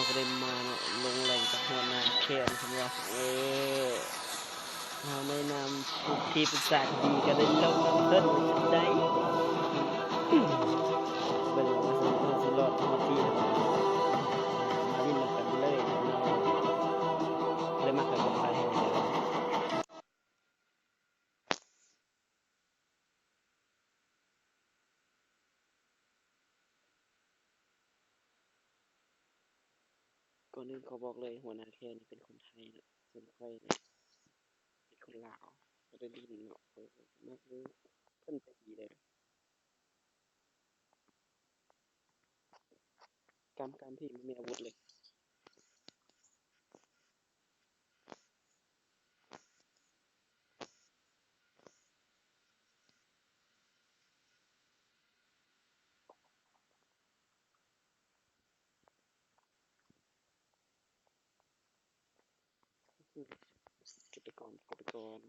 ບໍ່ໄດ້ມາເນາະ ລົງແລ່ນກັບຫົວໜ້າແຄນເພິ່ນວ່າ ເອີ ເຮົາໃນນາມຜູ້ທີ່ປຶກສາຄະດີກໍໄດ້ລົງນຳເພິ່ນ ເປັນຈັ່ງໃດ ເບິ່ງວ່າເພິ່ນຊິລອດຮອດທີ່ ມາຫຼິ້ນນຳກັນເລີຍເນາະ ໄດ້ມັກກັນກັບໃຜ. ກ່ອນອື່ນຂໍບອກເລີຍ ຫົວໜ້າແຄນນີ້ເປັນຄົນໄທເນາະ ສ່ວນຂ້ອຍນີ້ເປັນຄົນລາວ ບໍ່ໄດ້ຫຼິ້ນເນາະ ເອີ ມັກຢູ່ ເພິ່ນໃຈດີເດ້ ກຳ ກຳ ພີ່ ບໍ່ມີອາວຸດເລີຍ. ເກັບໄປກ່ອນ ເກັບໄປກ່ອນ.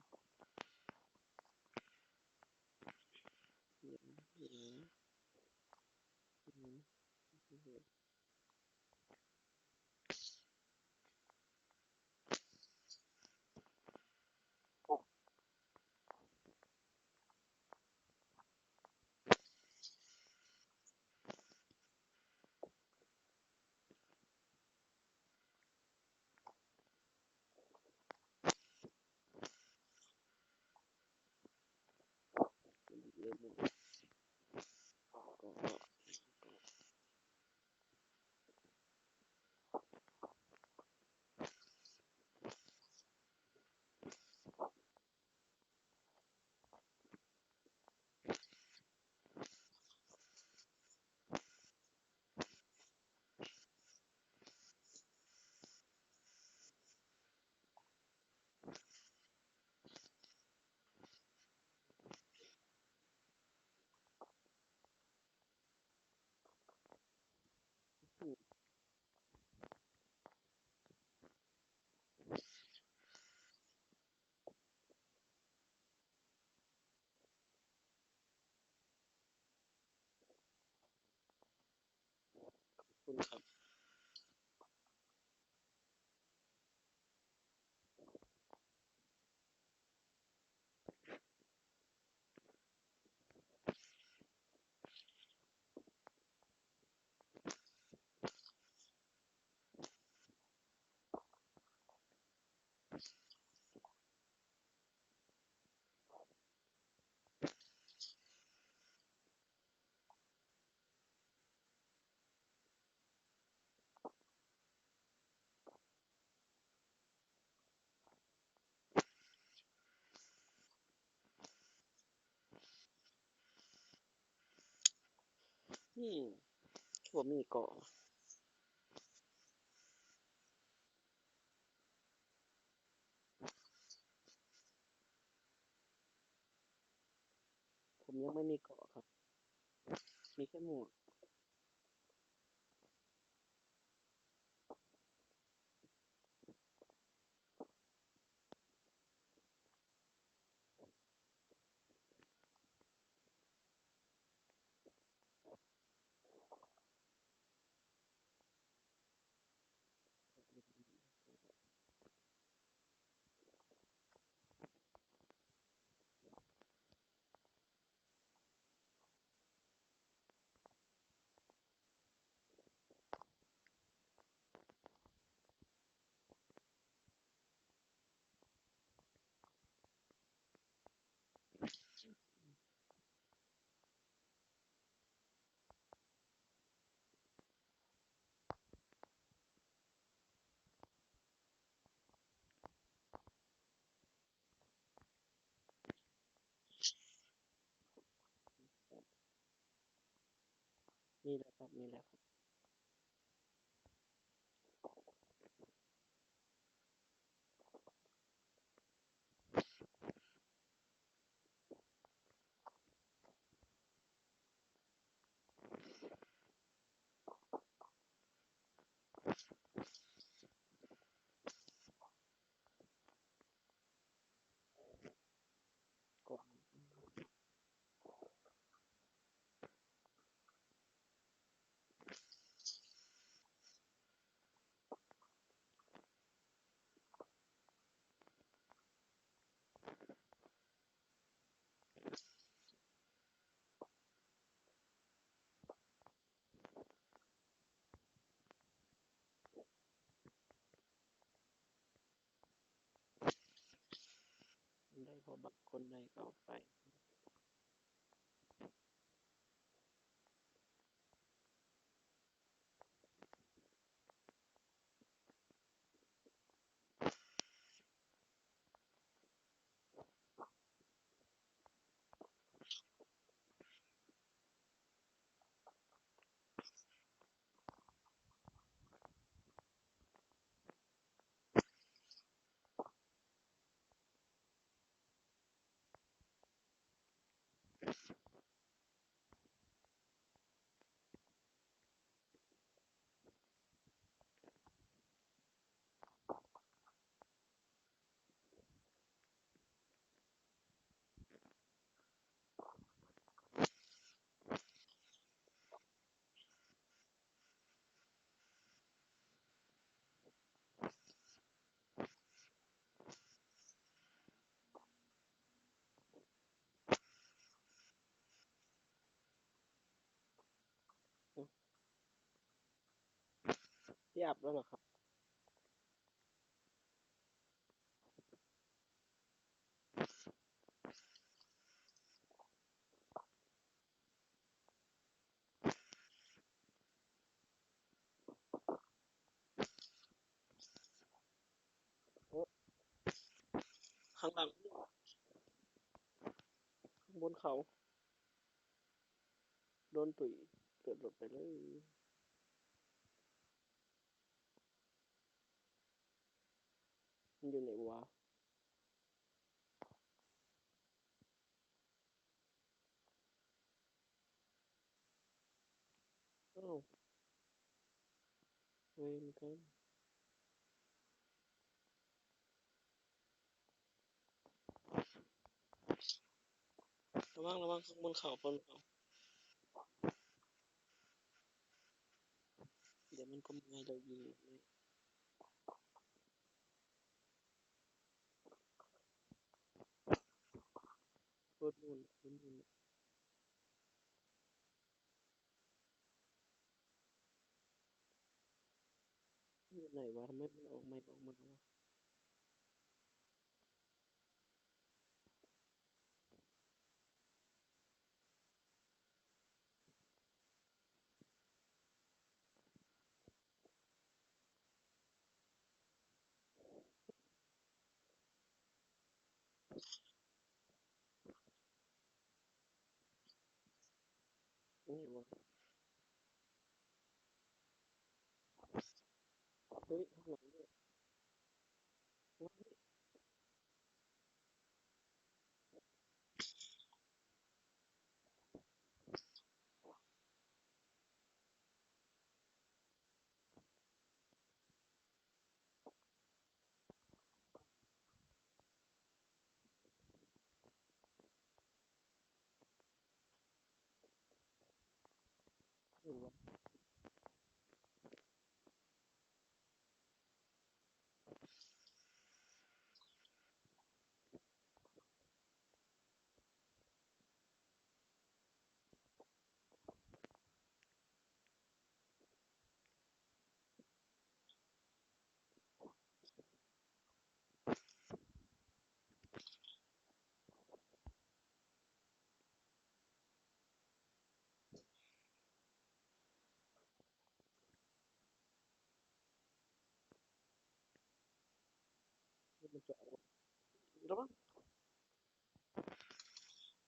ນີ້ ຄືບໍ່ມີເກາະ ຜົມຍັງບໍ່ມີເກາະຄັບ ມີແຄ່ໝວກ. ນີ້ແຫຼະຄັບ ນີ້ແຫຼະຄັບ. ກາ ເພາະບາງຄົນໃດກໍອອກໄປ. ອືມ ຊິອັບແລ້ວເນາະຄັບ. ໂອ້ ຂ້າງຫຼັງ ຂ້າງບົນເຂົາ ໂດນຕຸຍ ເກີດລົດໄປເລີຍ. ມັນຢູ່ໃນວະ? ອ້າວ ເວນກັນ. ລະວັງ ລະວັງ ຄົນເຂົ້າ ຄົນເຂົ້າ ດຽວມັນກໍມາດອກຢູ່ນີ້. ໂຄດມ່ວນ ໂຄດມ່ວນ. ຢູ່ໃນວະ? ທຳໄມມັນອອກໃໝ່ອອກມາວະ? ນີ້ຫວາ? ເຮີ້ຍ ທາງຫຼັງເດ້. ໂອ້ຍ. ມັນຈະ ລະວັງ